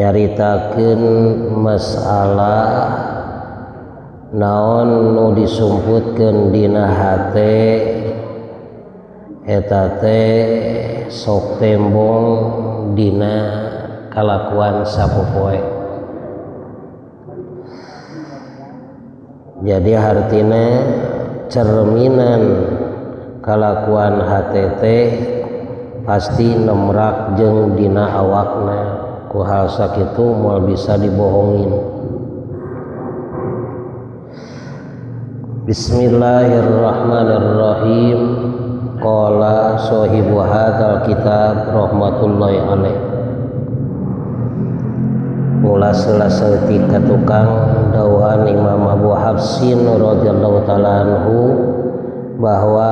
Nyaritakeun masalah naon nu disumputkeun dina hate eta teh sok tembong dina kalakuan sapopoe. Jadi hartina cerminan kalakuan hate teh pasti nemrak jeung dina awakna. Ku hal sakitu moal bisa dibohongin. Bismillahirrahmanirrahim. Qala sahibu hadzal kitab rahmatullahi alaih. Mula saeutik ka tukang dawuhan Imam Abu Hafsin radhiyallahu taala anhu bahwa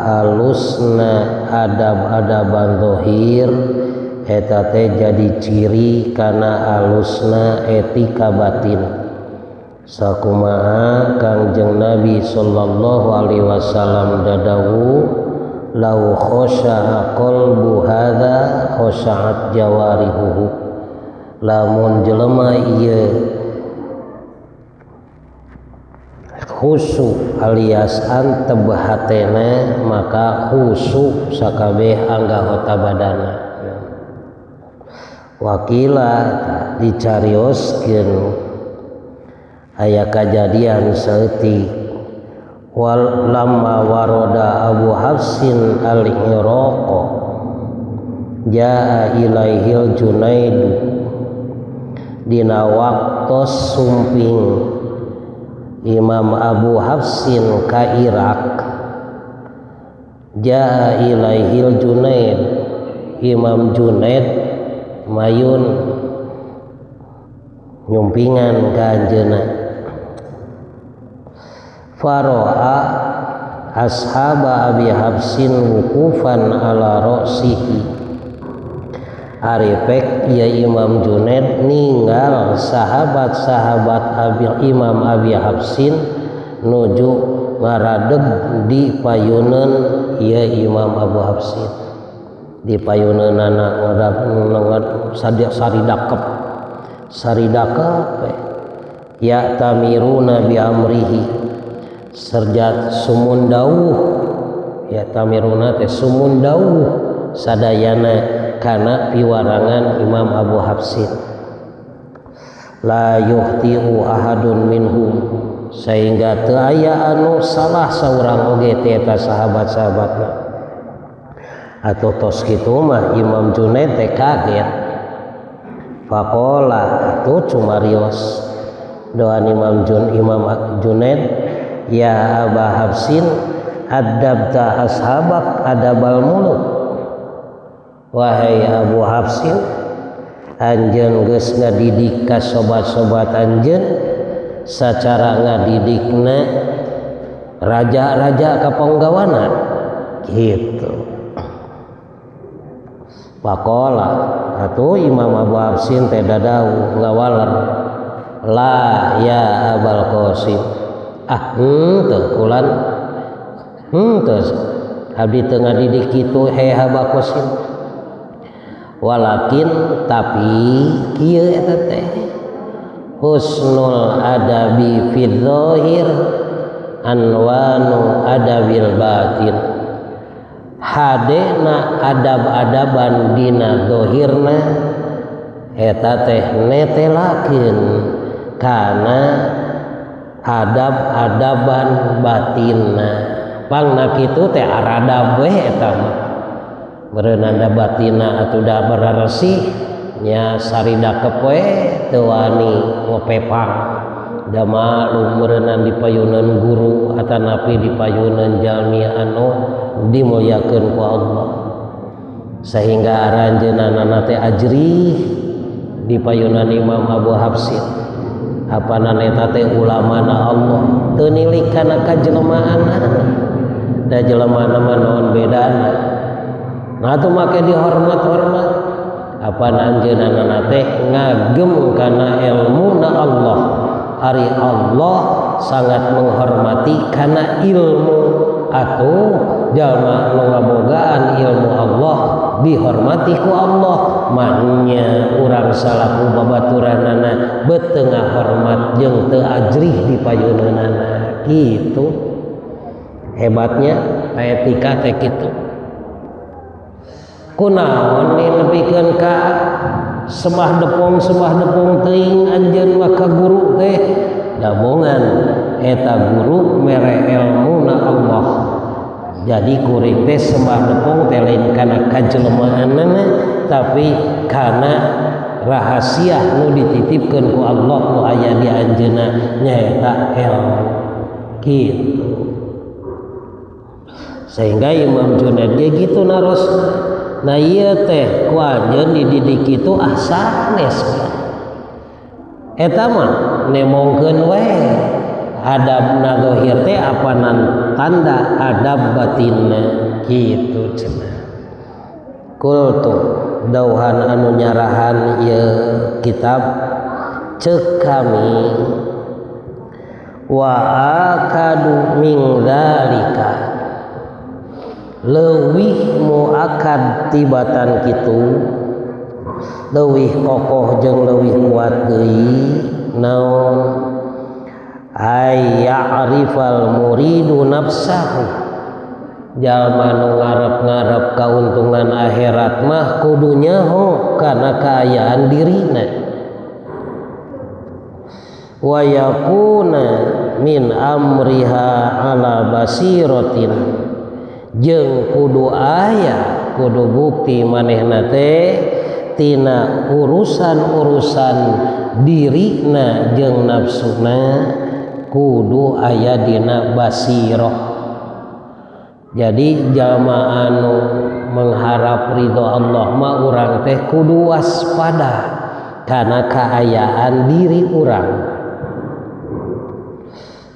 halusna adab-adaban zahir eta teh jadi ciri kana halusna etika batin. Sakumaha Kangjeng Nabi sallallahu alaihi wasallam dadawu lau khasha'a qalbu hadza khasha'at jawarihuhu. Lamun jelema ieu khusyuk alias antep hatena maka khusyuk sakabeh anggota badana. Wakila dicarioskeun aya kajadian saeutik wal lamma waroda Abu Hafsin al-Iraq jaa ilaihil Junaidu. Dina waktos sumping Imam Abu Hafsin ka Irak jaa ilaihil Junaid, Imam Junaid mayun nyumpingan ka anjeunna. Faro'a ashaba Abi Hafsin wukufan ala ra'sihi. Arifek ya Imam Junaid ninggal sahabat-sahabat Imam Abi Hafsin nuju ngaradeg di payuneun ya Imam Abu Hafsin. Di payuneunana saridakep saridakep ya tamiruna bi amrihi serjat sumundauh ya tamiruna teh sumundauh sadayana kana piwarangan Imam Abu Hafsin. La yuhtiu ahadun minhum sehingga teu aya anu salah saurang oge teh eta sahabat-sahabatna. Atuh tos kitu mah Imam Junaid teh kaget. Faqala atuh cumarios doan Imam Junaid ya Aba Hafsin adabta ashabak adabal muluk. Wahai Abu Hafsin, anjeun geus ngadidik ka sobat-sobat anjeun sacara ngadidikna raja-raja ka panggawana gitu. Faqala atuh Imam Abu Hafsin teh dadau ngawaler la ya Abal Qasim. Ah henteu kulan henteu abdi teu ngadidik kitu he Abal Qasim. Walakin tapi kieu eta teh husnul adabi fil zahir anwanu adabil batin. Hadena adab-adaban dina zahirna eta teh netelakeun kana adab-adaban batinna. Pangna kitu teh aradab we eta mah. Berenanda batina atuh da bararesih nya saridakep we teu wani ngopepang da maklum meureunnan di payuneun guru atanapi di payuneun jalmi anu dimulyakeun ku Allah sehingga aranjeunana teh ajrih di payunan Imam Abu Hafsin. Apana eta teh ulamana Allah teu nilik kana kajelemaanna da jelemana mah naon bedana. Nah atuh make dihormat-hormat apana anjeunna teh ngagem kana ilmuna Allah. Ari Allah sangat menghormati kana ilmu atuh jalma nu ngabogaan ilmu Allah dihormati ku Allah maknya urang salaku babaturanana beuteung ngahormat jeung teu ajrih di payuneunana kitu hebatnya etika teh kitu kunaon nepikeun ka sembah depong teuing anjeun mah ka guru teh dabongan eta guru mere elmuna Allah jadi kuring teh sembah depong teh lain kana kajelemaanana tapi kana rahasia nu dititipkeun ku Allah nu aya di anjeunna nyaeta ilmu kitu sehingga Imam Junaid ge kitu narosna. Nah ieu teh ku anjeun dididik kitu ah sanes eta mah nemongkeun we adabna zahir teh apanan tanda adab batinna kitu cenah. Kultu dauhan anu nyarahan ieu kitab ceuk kami wa akadu min dzalika leuwih muakad tibatan kitu leuwih kokoh jeung leuwih kuat deui naon ay ya'rifal muridu nafsahu jalma nu ngarep-ngarep kauntungan akhirat mah kudu nyaho kana kaayaan dirina wa yakuna min amriha ala basiratin jeung kudu aya kudu bukti manehna teh tina urusan-urusan dirina jeung nafsuna kudu aya dina basiroh. Jadi jalma anu mengharap ridho Allah mah urang teh kudu waspada kana kaayaan diri urang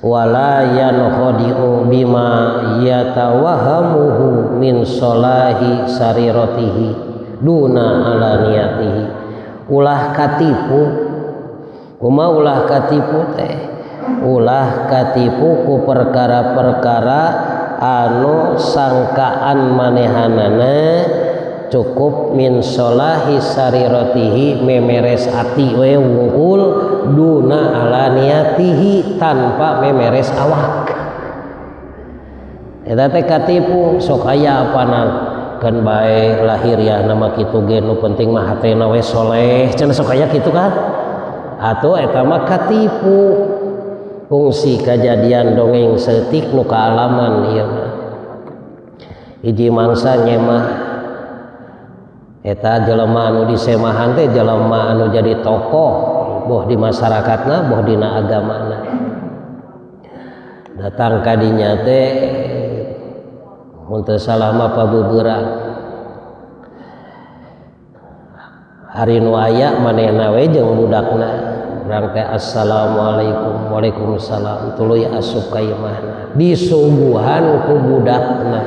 wala yankhadi'u bima yatawahamuhu min solahi sariratihi duna alaniyatihi ulah katipu kumaha ulah katipu teh ulah katipu ku perkara-perkara anu sangkaan manehanana cukup min solahi sariratihi memeres ati we wungkul duna alaniyatihi tanpa memeres awak eta teh katipu sok aya apana kan bae lahiriah nama kitu ge nu penting mah hatena we soleh cenah sok aya kitu kan atuh eta mah katipu fungsi kajadian dongeng seutik nu kaalaman ieu mah hiji mangsa nyemah eta jelema anu disemahan teh jelema anu jadi tokoh boh di masyarakatna boh dina agamana datang kadinya teh mun teu salah mah pabebeurang ari nu aya manehna we jeung budakna urang teh assalamualaikum waalaikumsalam tuluy asup ka imahna disuguhan ku budakna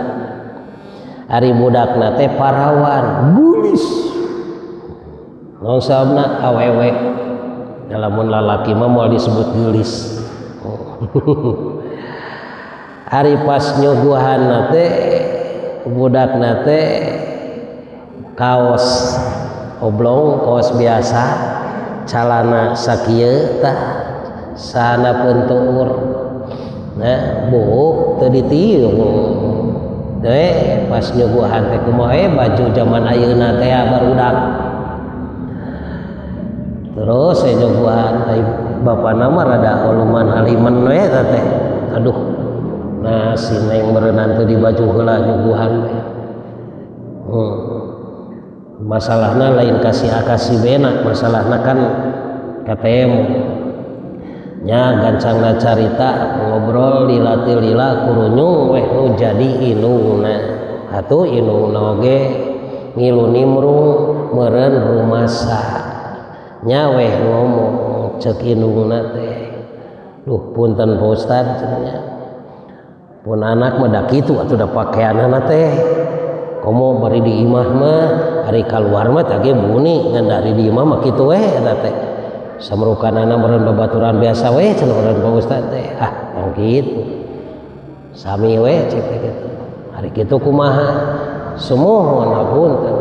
ari budakna teh parawan geulis naon sababna awewe lamun lalaki mah moal disebut geulis ari pas nyuguhanna teh budakna teh kaos oblong kaos biasa calana sakieu tah sana pentuur nah buuk teu ditiung teh pas nyuguhan teh kumaha baju zaman ayeuna teh barudak terus saya nyuguhan bapana mah rada oluman haliman we teh aduh nah si neng berenang teu di baju heula nyuguhan we masalahna lain kasih A kasih B na masalahna kan KTM nya gancangna carita ngobrol lila tilila kurunyung weh nu jadi indungna atuh indungna oge ngilu nimrung meureun rumasa nya weh ngomong ceuk indungna teh duh punten Pak Ustad cenah pun anak mah da kitu atuh da pakeanana teh komo bari di imah mah ari kaluar mah teh ge buni ngan dari di imah mah kitu we eta teh samrukanana meureun babaturan biasa we cenah meureun Pak Ustad teh ah tong kitu sami we cek teh kitu ari kitu kumaha sumuhun hapunten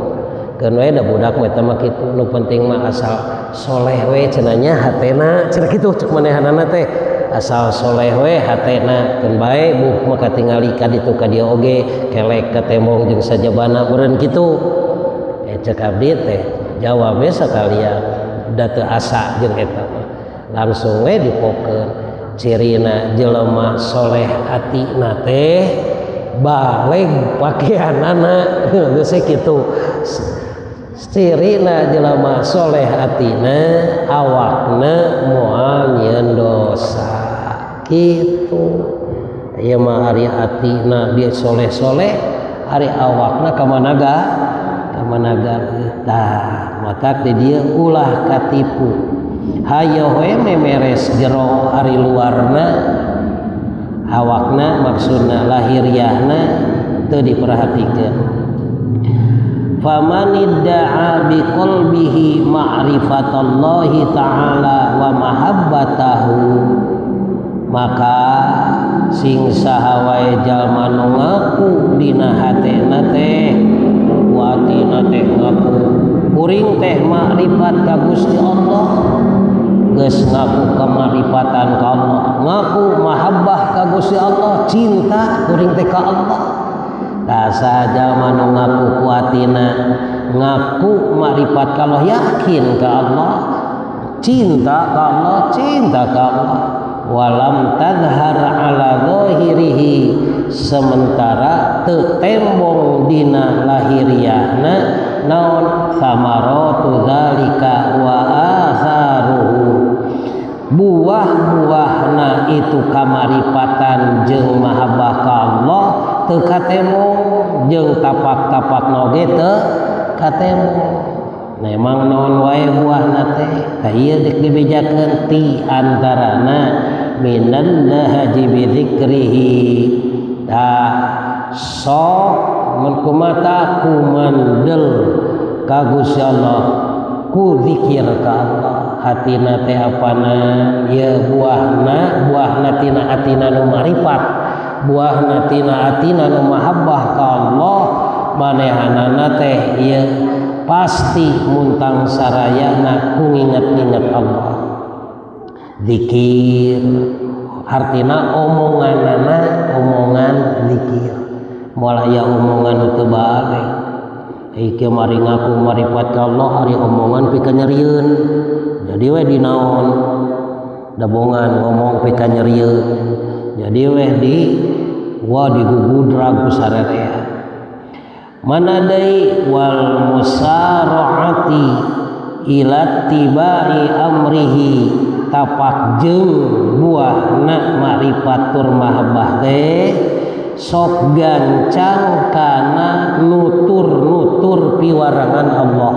Keun we da budak mah eta mah kitu, nu penting mah asal soleh we cenah nya hatena, cenah kitu cek manehanana teh. Asal soleh we hatena keun bae buh mah katingali ka ditu ka dieu oge kelek ka tembong jeung sajabana meureun kitu. Cek abdi teh jawab we sakalian da teu asa jeung eta mah. Langsung we dipokeun cirina jelema soleh atina teh baleg pakaianana geus kitu. Cirina jelema soleh atina awakna moal nyieun dosa kitu. Ieu mah ari atina dia soleh-soleh, ari awakna ka mana ga? Ka mana ga? Tah matak di dieu ulah katipu. Hayo we memeres jero ari luarna awakna maksudna lahiriahna teu diperhatikeun. Famanidda'a biqalbihi ma'rifatallahi ta'ala wa mahabbatahu, maka sing saha wae jalma nu ngaku dina hatena teh ku atina teh ngaku kuring teh makrifat ka Gusti Allah, geus ngaku kamaripatan ka Allah, ngaku mahabbah ka Gusti Allah, cinta kuring teh ka Allah. Tah saha jalma nu ngaku ku atina ngaku makrifat ka Allah, yakin ka Allah, cinta ka Allah, cinta ka Allah, walam tadhar ala zahirihi, sementara teu tembong dina lahiriahna naon samaratu zalika wa atharuhu, buah-buahna itu kamaripatan jeung mahabbah ka Allah teu katembong jeung tapak-tapak oge teu katembong. Nah, emang naon wae buahna teh? Tah ieu deuk dibejakeun ti antarana minan nahaji bi dzikrihi. Tah sok mun kumata kumandel ka Gusti Allah ku zikir ka Allah. Hatina teh apana ieu buahna, buahna tina atina nu marifat, buahna tina atina nu mahabbah ka Allah, manehanana teh ieu pasti muntang sarayana ku nginget-nginget Allah. Zikir artina omonganana omongan zikir, moal aya omongan nu teu bae. Ieu mari ngaku marifat ka Allah ari omongan pika nyerieun. Jadi we dinaon dabongan ngomong pika nyerieun. Jadi we di wah digugudrag ku sarerea. Mana deui wal musara'ati ila tibai amrihi, tapak jeung buahna makrifat tur mahabbah teh sok gancang kana nutur-nutur piwarangan Allah.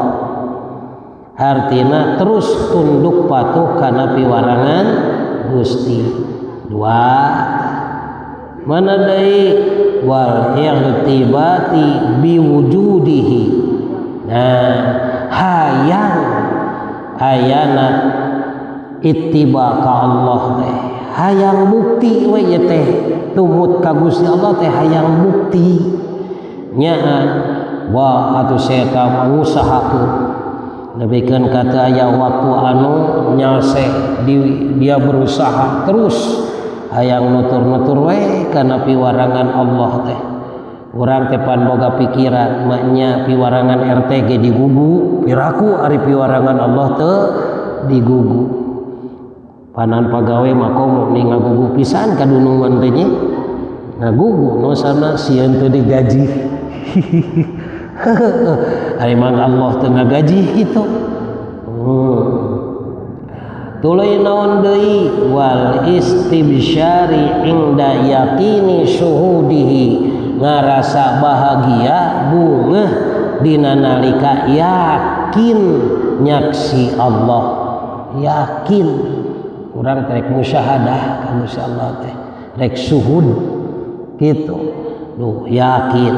Artina terus tunduk patuh kana piwarangan Gusti. Dua, mana deui wal i'tibati biwujudihi. Nah, hayang ayana ittiba ka Allah teh, hayang bukti we ieu teh tumut ka Gusti Allah teh hayang bukti nyaan. Wah atuh saya mengusahakeun lebihkeun kata aya waktu anu nyalse dia berusaha terus hayang nutur-nutur we kana piwarangan Allah teh. Urang teh pan boga pikiran maknya piwarangan RT ge digugu, piraku ari piwarangan Allah teu digugu. Panan pagawe mah komo ning ngagugu pisan ka dunungan teh nya. Ngagugu nu sana sieun teu digaji. Ari mang Allah teu ngagaji kitu. Tuluy naon deui wal istibsyari inda yaqini syuhudihi, ngarasa bahagia bungeh dina nalika yakin nyaksi Allah. Yakin urang teh rek musyahadah ka Gusti Allah teh, rek syuhud kitu. Duh yakin.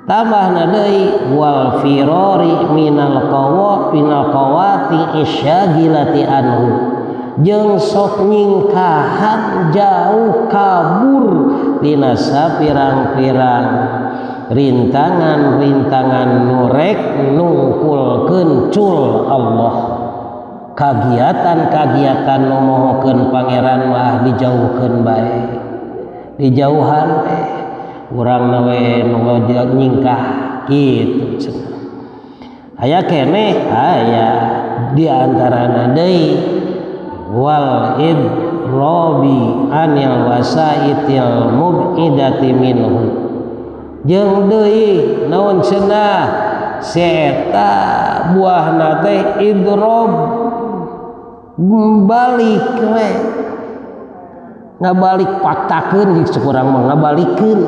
Tambahna deui wal firori minal qawa minal qawati isyagilati anhu, jeung sok nyingkahan jauh kabur dina sapirang-pirang Rintangan-rintangan nurek nungkulkeun cul Allah. Kagiatan-kagiatan nu mohokeun pangeran mah dijauhkeun bae. Dijauhan we. Urang we nu nyingkah kitu cenah. Aya keneh aya di antarana deui wal idrabi anil wasaitil mubidati minhu. Jeung deui naon cenah si eta buahna teh idrob balik we ngabalik paktakeun kurang mah ngabalikeun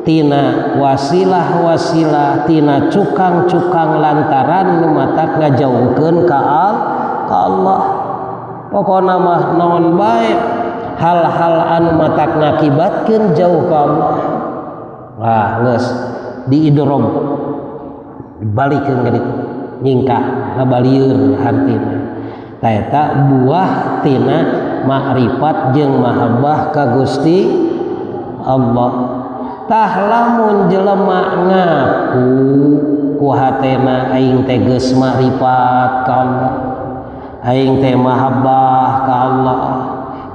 tina wasilah-wasilah tina cukang-cukang lantaran nu matak ngajauhkeun ka Allah. Pokona mah naon bae hal-hal anu matak ngakibatkeun jauh ka Allah. Wah geus diidrob balikeun ka ditu nyingkah ngabalieur hartina. Ta eta buah tina makrifat jeung mahabbah ka Gusti Allah. Tah lamun jelema ngaku ku hatena aing teh geus makrifat ka Allah, aing teh mahabbah ka Allah,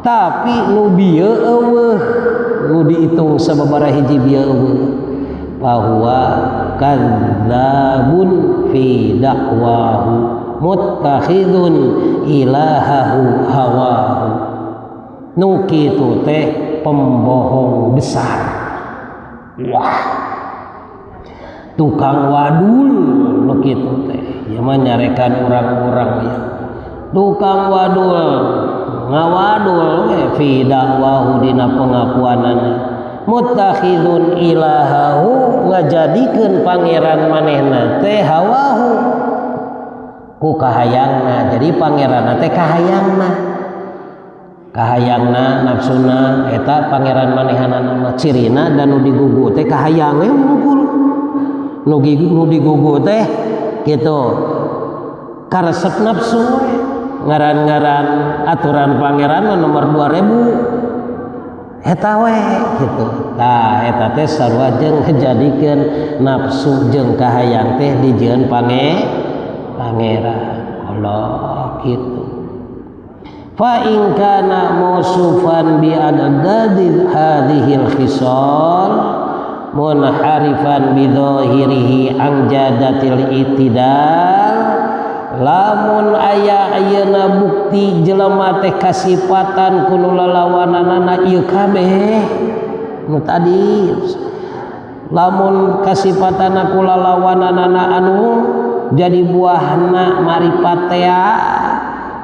tapi nu bieu eueuh, nu diitung sababaraha hiji bieu eueuh, bahwa kadzabun fi dakwahu muttakhidun ilahahu hawahu. Nu kitu teh pembohong besar. Wah, tukang wadul nu kitu teh. Ieu mah nyarekan urang-urang ya. Tukang wadul ngawadul we fi dakwahu dina pengakuanana. Muttakhidun ilahahu ngajadikeun pangeran manehna teh hawahu ku kahayangna. Jadi pangeranna teh kahayangna, kahayangna nafsuna eta pangeran manehanana mah cirina dan nu digugu teh kahayang we unggul. Nu digugu teh kitu karesep nafsu we. Ngaran-ngaran aturan pangeran mah nomor 2000 eta we kitu. Tah eta teh sarua jeung ngajadikeun nafsu jeung kahayang teh dijieun pangeran Allah kitu. Fa in kana mausufan bi adadil hadhil khisal munharifan bi dhahirihi an jadatil itidal. Lamun aya ayeuna bukti jelema teh kasipatan ku nu lalawananana ieu kabeh nu tadi, lamun kasipatan ku lalawananana anu jadi buahna marifat tea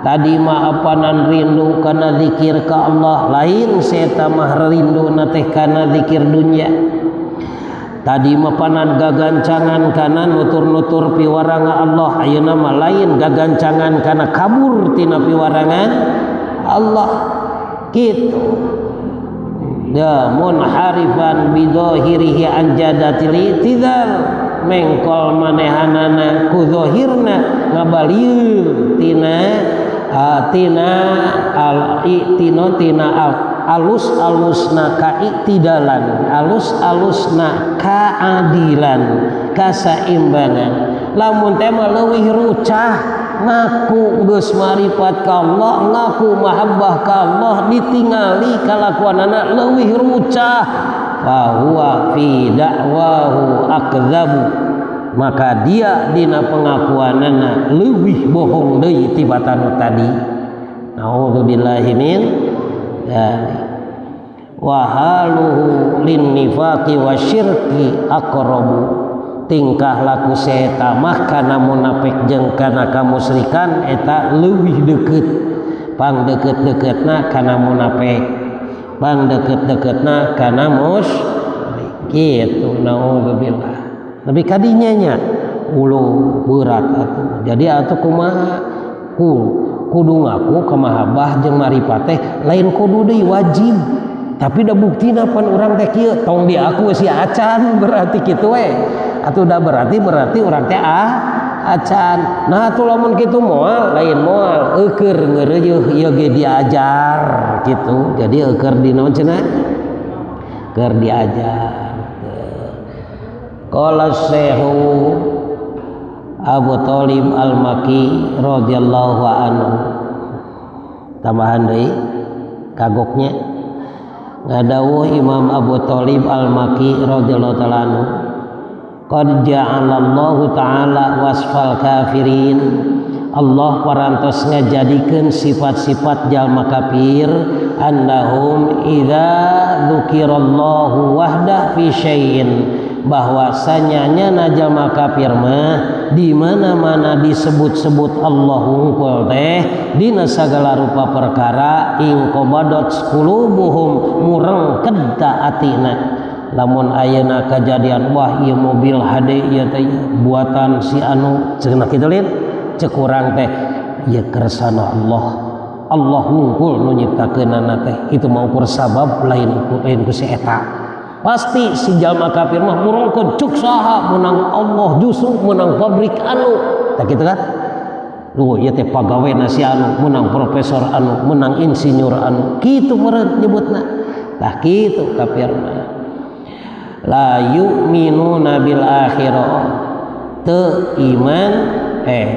tadi mah apanan rindu kana zikir ka Allah, lain seta mah rindu na teh kana zikir dunya. Tadi mah panan gagancangan kana nutur-nutur piwaranga Allah, ayeuna mah lain gagancangan kana kabur tina piwarangan Allah kitu. Da munharifan bi dhahirihi an jadatil itidal, mengkol manehanana ku zahirna ngabalieur tina tina al itino tina al alus-alusna kaiktidalan, alus-alusna keadilan, kasaimbangan. Lamun teh mah leuwih rucah ngaku geus marifat ka Allah, ngaku mahabbah ka Allah, ditingali kalakuanana leuwih rucah, fa huwa fi da'wahu akdzabu, maka dia dina pengakuanana leuwih bohong deui tibatan nu tadi. Naudzubillahi min dzalik. Wa haluhu lin nifaqi wasyirki aqrabu. Tingkah laku seeta mah kana munafik jeung kana kamusyrikan eta leuwih deukeut. Pang deukeut-deukeutna kana munafik, pang deukeut-deukeutna kana musyrik kitu. Naudzubillah. Tapi kadinya nya ulu berat atuh. Jadi atuh kumaha kudu ngaku kamahabah jeung marifat teh lain kudu deui wajib. Tapi da buktina pan urang teh kieu tong diaku si acan berarti kitu we. Atuh da berarti urang teh acan. Nah atuh lamun kitu moal lain moal eueur ngeureuyeuh ieu ge diajar kitu. Jadi eueur di naon cenah? Keur diajar. Qala Syekhu Abu Thalib Al-Maki radhiyallahu anhu. Tambahan deui kagoknya ngadawuh Imam Abu Thalib Al-Maki radhiyallahu ta'ala anhu, qad ja'alallahu ta'ala wasfal kafirin, Allah parantos ngajadikeun sifat-sifat jalma kafir, annahum idza dzukirallahu wahdah fi syai'in, bahwasanya nyana jalma kafir mah di mana-mana disebut-sebut Allah wungkul teh dina sagala rupa perkara ingqabadot qulubuhum murengked ta atina. Lamun ayeuna kajadian wah ieu mobil hade ieu teh buatan si anu cenah kitu lin, cek urang teh ieu kersana Allah, Allah wungkul nu nyiptakeunana teh, itu mah ukur sabab lain lain ku si eta. Pasti si jalma kafir mah murengkeun cuk saha menang Allah, justru menang pabrik anu tak kitu kan. Oh ieu teh pagawena si anu, menang profesor anu, menang insinyur anu, kitu meureun nyebutna. Tah kitu kafir mah. La yu'minuna bil akhirah, teu iman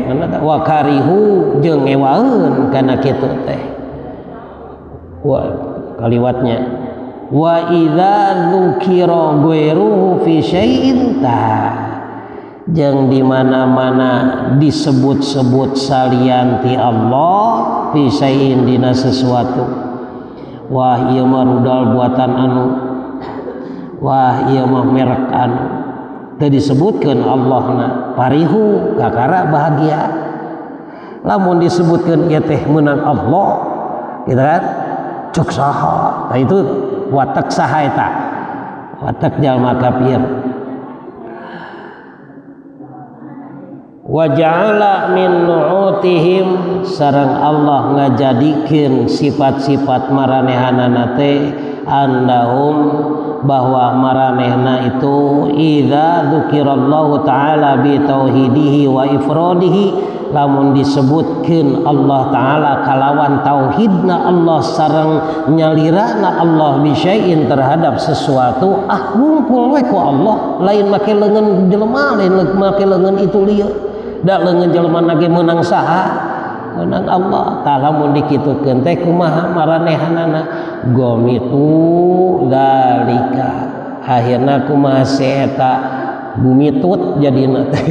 mana teh wa karihu jeung ngewaeun kana kitu teh. Wa kaliwatnya wa idza dzukira ghairuhu fi syai'in, ta jeung di mana-mana disebut-sebut salian ti Allah fi syai'in dina sesuatu, wah ieu mah rudal buatan anu, wah ieu mah merek anu, teu disebutkeun Allahna parihu kakara bahagia. Lamun disebutkeun ieu teh meunang Allah gitu kan, cuk saha. Nah itu watak saha eta, watak jalma kafir. Wa ja'ala min nu'utihim, sareng Allah ngajadikeun sifat-sifat maranehanana teh annahum, bahwa maranehna itu idza dzukirallahu ta'ala bi tauhidihi wa ifradihi, lamun disebutkeun Allah ta'ala kalawan tauhidna Allah sareng nyalirana Allah bisyai'in terhadap sesuatu, ah ngumpul we ku Allah, lain make leungeun jelema, lain make leungeun itu lieu, da leungeun jelema ge meunang saha, meunang Allah. Tah lamun dikitukeun teh kumaha maranehanana, gomitu dalika, akhirna kumaha si eta bumitut jadina teh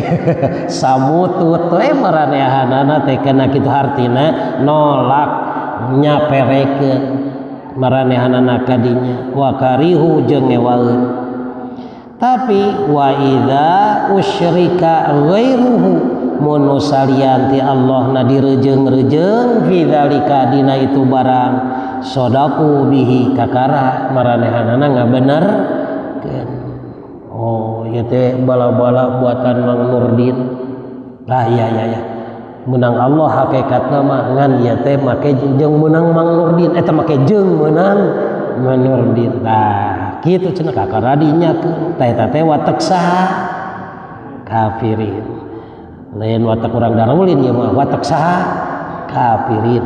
samutut we maranehanana teh kana kitu, hartina nolak nyaperekeun maranehanana kadinya, wa karihu jeung ngewaeun. Tapi wa idza usyrika ghairuhu, mun salian ti Allah na direjeung-rejeung fi dzalika dina itu barang, sadaku bihi kakara maranehanana ngabenerkeun. Oh ieu teh bala-bala buatan Mang Nurdin. Ah iya iya iya, menang Allah hakikatna mah ngan ieu teh make jeung meunang Mang Nurdin, eta make jeung meunang Mang Nurdin. Tah kitu cenah kakara dinyakeun tah eta teh watak saha, kafirin. Lain watak urang darulin ieu mah, watak saha, kafirin.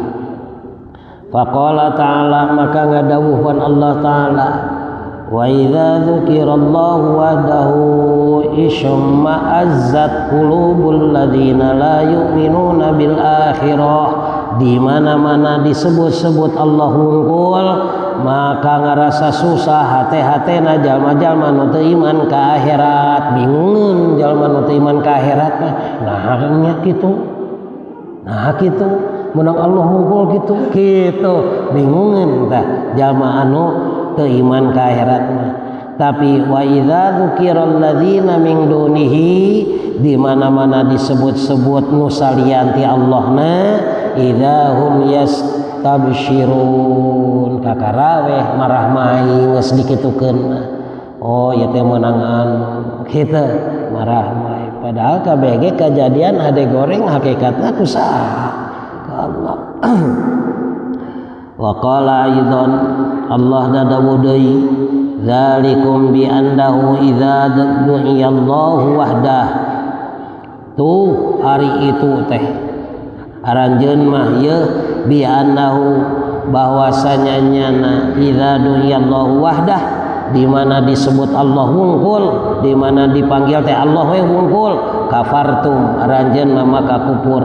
Faqala ta'ala, maka ngadawuhan Allah ta'ala, wa idza dzukirallahu wahdahu isma'azzat qulubul ladzina la yu'minuna bil akhirah. Di mana-mana disebut-sebut Allah wungkul, maka ngarasa susah hate-hatena jalma-jalma nu teu iman ka akhirat. Bingungeun jalma nu teu iman ka akhirat mah, nah nya kitu, nah kitu menang Allah wungkul kitu kitu, bingungeun tah jalma anu teu iman ka akhirat mah. Tapi wa idza dzukiral ladzina min dunihi, di mana-mana disebut-sebut nu salian ti Allahna, idza hum yastabsyirun, kakaraweh marah mai geus dikitukeun mah. Oh ieu teh meunang anu kitu marah mai, padahal kabeh kejadian hade goreng hakikatna ku saha, ka Allah. Wa qala aidan, Allah dawuh deui, dzalikum bi annahu idza du'iyallahu wahdah. Tuh hari itu teh aranjeun mah yeuh bi annahu, bahwasanya nyana idza du'iyallahu wahdah, Di mana disebut Allah wungkul, di mana dipanggil teh Allah we wungkul, kafartum aranjeun mah maka kufur.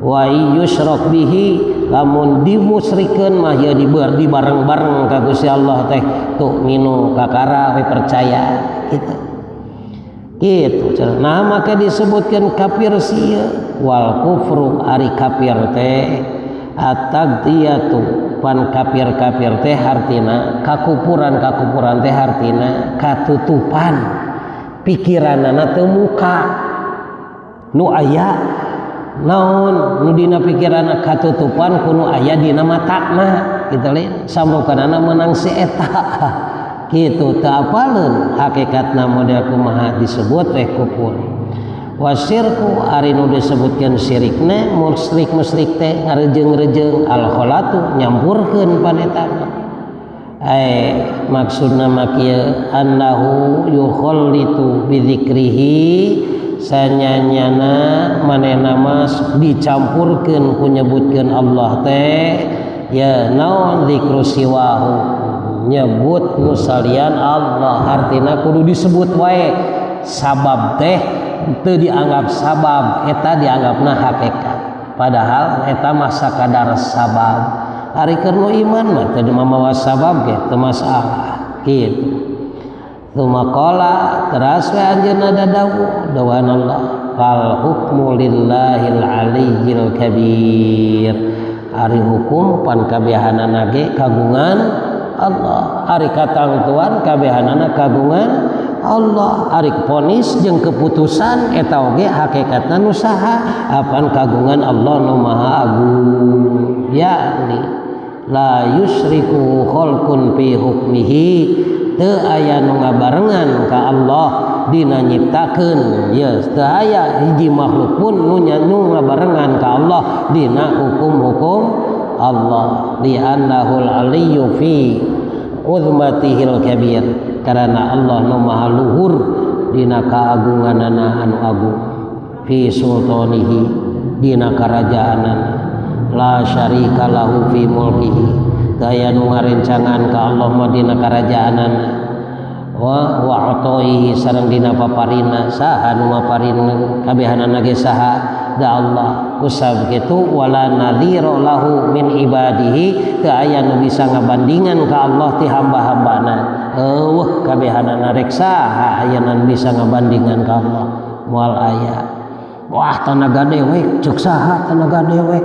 Wa yusyrok bihi lamun dimusyrikeun mah ya dibareng-bareng ka Gusti Allah teh tu'minu kakara we percaya gitu. Gitu cenah. Nah maka disebutkeun kafir sieun wal kufru ari kafir teh at-tagdiyatu pan kafir-kafir teh hartina kakupuran-kakupuran teh hartina katutupan pikiranana teu muka nu aya naon nu dina pikiranna katutupan ku nu aya dina matana kitu lain sambukanana meunang si eta kitu teu apaleun hakikatna model kumaha disebut teh kufur. Wasirku ari nu disebutkeun syirikna musyrik-musyrik teh ngarejeung-rejeung al-khalatu nyampurkeun pan eta mah. Maksudna mah kieu annahu yukhallitu bidzikrihi sanyanyana manehna mah dicampurkeun ku nyebutkeun Allah teh ya naon zikru siwahu nyebut nu salian Allah artina kudu disebut wae sabab teh teu dianggap sabab eta dianggapna hakikat padahal eta mah sakadar sabab ari keur nu iman mah teu mamawa sabab ge teu masalah kitu. Tsumma qala teras we anjeunna dawuh dawan Allah fal hukmu lillahil aliyyil kabir ari hukum pan kabehanana ge kagungan Allah ari katangtuan kabehanana kagungan Allah ari ponis jeung keputusan eta oge hakikatna nu saha apan kagungan Allah nu Maha Agung yakni la yusriku khalqun fi hukmihi teu aya nu ngabarengan ka Allah dina nyiptakeun ye teu aya hiji makhluk pun nu ngabarengan ka Allah dina hukum-hukum Allah li annahul aliyyu fi uzmatihil kabir karena Allah nu maha luhur dina kaagunganana anu agung fi sultanihi dina karajaanana la syarika lahu fi mulkihi daya nu ngarencangan ka Allah mah dina karajaanana wa ataihi sareng dina paparina saha nu maparina kabehanana ge saha da Allah kusab kitu wala nadhira lahu min ibadihi teu aya nu bisa ngabandingan ka Allah ti hamba-hambana eueuh kabehanana rek saha aya nu bisa ngabandingan ka Allah moal aya. Wah tanaga dewek ceuk saha tanaga dewek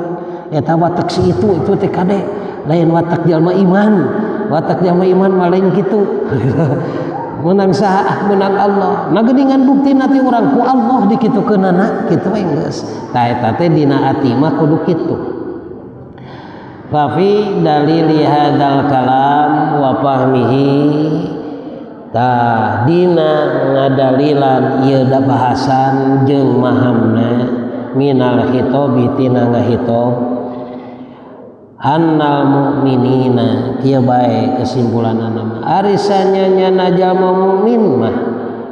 eta watak si itu teh kade lain watak jalma iman watak jalma iman mah lain kitu menang saha menang Allah nah geuningan buktina ti urang ku Allah dikitukeunana kitu we geus tah eta teh dina ati mah kudu kitu. Fa fi dalili hadzal kalam wa fahmihi tah dina ngadalilan ieu da bahasan jeung mahamna minal khitobi tina ngahitob annal mu'minina kieu bae kesimpulanana mah ari sanyanyana jalma mukmin mah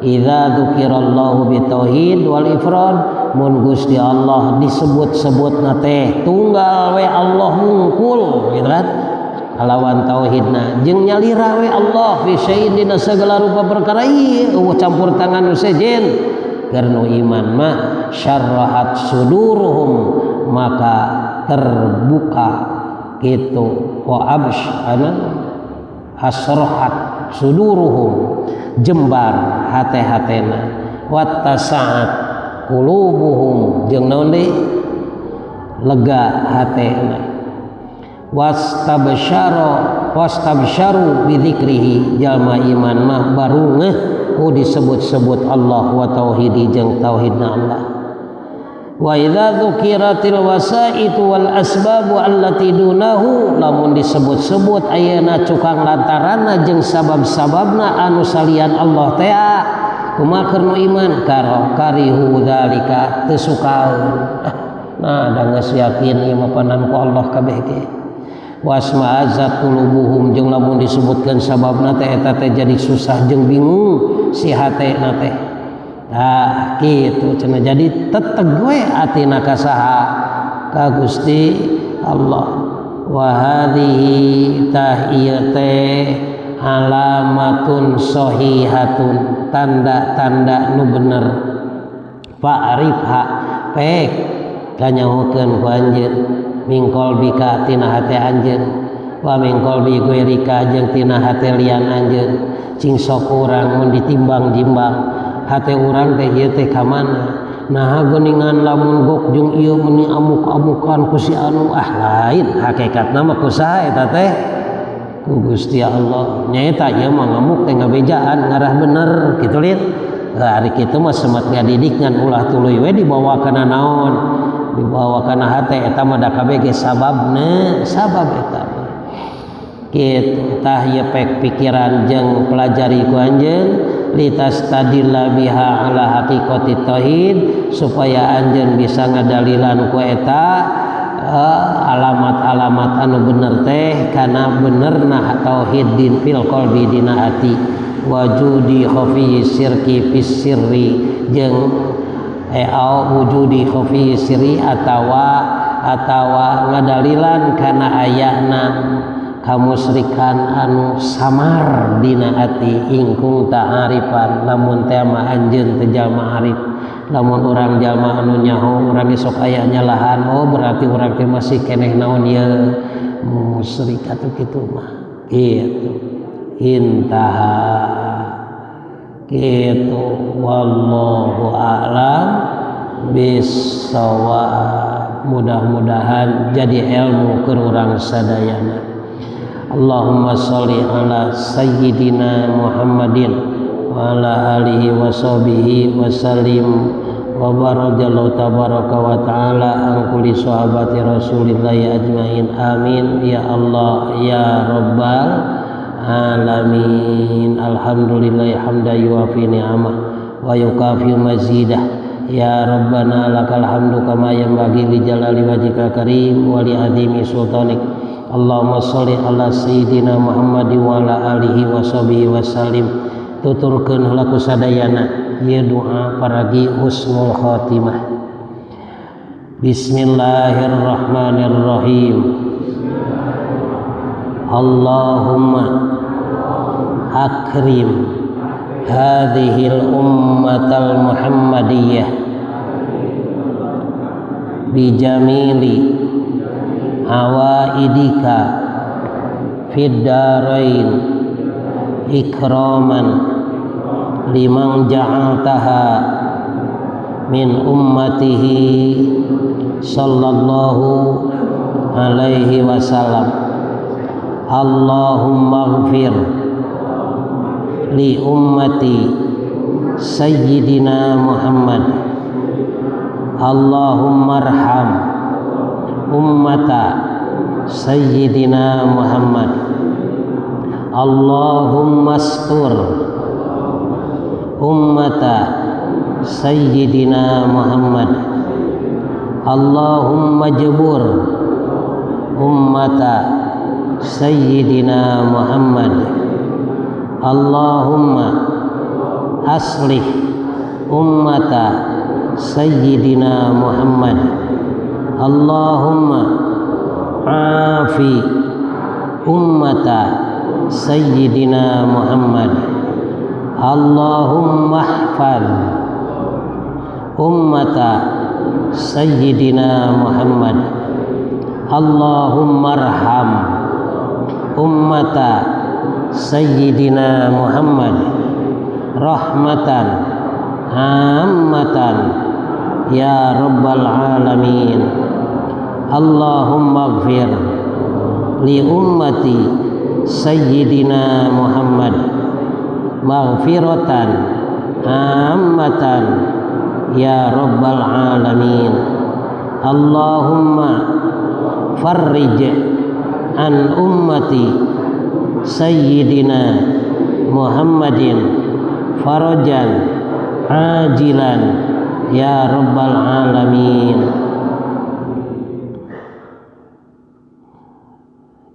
idza dzukirallahu bitauhid wal ifrad mun Gusti Allah disebut-sebutna teh tunggal we Allah mungkul gitu kan kalawan tauhidna jeung nyalira we Allah fi syai'in dina segala rupa perkara ieu eueuh campur tangan nu sejen keur nu iman mah syarrahat suduruhum maka terbuka gitu wa absh ana asrahat suduruhum jembar hate-hatena wattasa'at qulubuhum jeung naon deui lega hatena wastabsyaru bidzikrihi jalma iman mah barungeuh ku disebut-sebut Allah wa tauhidi jeung tauhidna Allah. Wa idza dzukiratil wasaitu wal asbabu allati dunahu lamun disebut-sebut ayeuna cukang lantaranna jeung sabab-sababna anu salian Allah teh kumaha keur nu iman karihu dzalika teu sukaeun. Nah da geus yakin ieu mah panan ku Allah kabeh ge wasma'azzat qulubuhum jeung lamun disebutkeun sababna teh eta teh jadi susah jeung bingung si hatena teh. Nah kitu cenah jadi teteg we atina ka saha ka Gusti Allah. Wa hadhihi tah ieu teh Alamatun sohihatun tanda-tanda nu bener fa'rifha pek kanyahokeun ku anjeun min qalbika tina hate anjeun wa min qalbi ghairika jeung tina hate lian anjeun. Cing sok urang mun ditimbang-timbang hate urang teh ieu teh ka mana? Nah geuningan lamun gok jeung ieu meuni amuk-amukan ku si anu, ah lain hakikatna mah ku saha eta teh? Ku Gusti Allah. Nyaeta ieu mah ngamuk teh ngabejaan ngarah bener kitu lin. Ari kitu mah semat ngadidik ngan ulah tuluy we dibawa kana naon? Dibawa kana hate eta mah da kabeh ge sababna, sabab eta mah. Kitu tah ieu pek pikiran jeung pelajari ku anjeun litastadilla biha ala haqiqati tauhid supaya anjeun bisa ngadalilan ku eta alamat-alamat anu bener teh kana benerna tauhid din fil qalbi dina ati wajudi khafi sirki fis sirri jeung au wujudi khafi sirri atawa ngadalilan kana ayana kamusrikan anu samar dina ati ingkung ta'arifan lamun teh mah anjeun teh jalma arif. Lamun urang jalma anu nyaho urang sok aya nyalahan, oh berarti urang teh masih keneh naon ieu musyrik atuh kitu mah kitu intaha kitu wallahu a'lam bissawab. Mudah-mudahan jadi ilmu keur urang sadayana. Allahumma sholli ala sayyidina Muhammadin wa ala alihi wa sahbihi wa sallim wa barakallahu tabaraka wa ta'ala an kulli sahabati rasulillahi ajmain. Amin ya Allah ya rabbal alamin. Alhamdulillahi hamda yuwafi ni'amah wa yukafi mazidah. Ya Rabbana lakal hamdu kama yanbaghi li jalali wajhikal karim wa li azimi sultanik. Allahumma sholli ala sayyidina Muhammad wa ala alihi wa sahbihi wa sallim. Tuturkeun heula ku sadayana ieu doa paragi husnul khatimah. Bismillahirrahmanirrahim. Allahumma akrim hadhil ummatal muhammadiyah bijamili awaidika fid darain ikraman liman ja'altaha min ummatihi sallallahu alaihi wasallam. Allahumma ighfir li ummati sayyidina Muhammad. Allahumma arham ummata sayyidina Muhammad. Allahumma astur ummata sayyidina Muhammad. Allahumma jabur ummata sayyidina Muhammad. Allahumma aslih ummata sayyidina Muhammad. Allahumma afi ummata sayyidina Muhammad. Allahumma ihfaz ummata sayyidina Muhammad. Allahumma arham ummata sayyidina Muhammad rahmatan ammatan ya rabbal alamin. Allahumma ighfir li ummati sayyidina Muhammad maghfiratan ammatan ya rabbal alamin. Allahumma farrij an ummati sayyidina Muhammadin farajan ajilan ya rabbal alamin.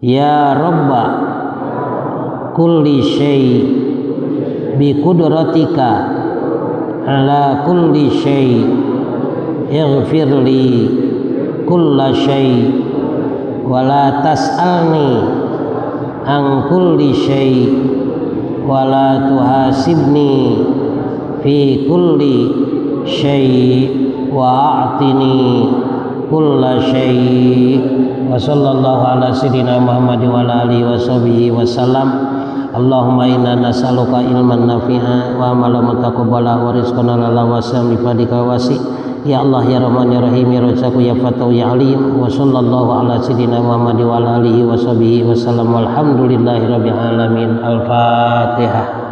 Ya rabba kulli syai bi qudratika ala kulli syai ighfir li kulla syai wa la tas'alni an kulli syai' wa la tuhasibni fi kulli syai' wa a'tini kulla syai'. Wa sallallahu ala sayyidina Muhammad wa ala alihi wa sahbihi wa sallam. Allahumma inna nas'aluka ilman nafi'a wa amalan mutaqabbala wa rizqan halala wa wasi'an bi fadlika wasi. Ya Allah ya Rahman ya Rahim ya Razzaq ya Fattah ya Alim. Wa sallallahu ala sayyidina Muhammad wa ala alihi wa sahbihi wa sallam. Walhamdulillahi rabbil alamin. Al-Fatihah.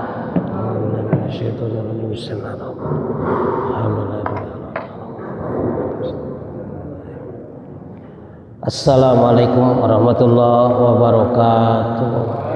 Assalamualaikum warahmatullahi wabarakatuh.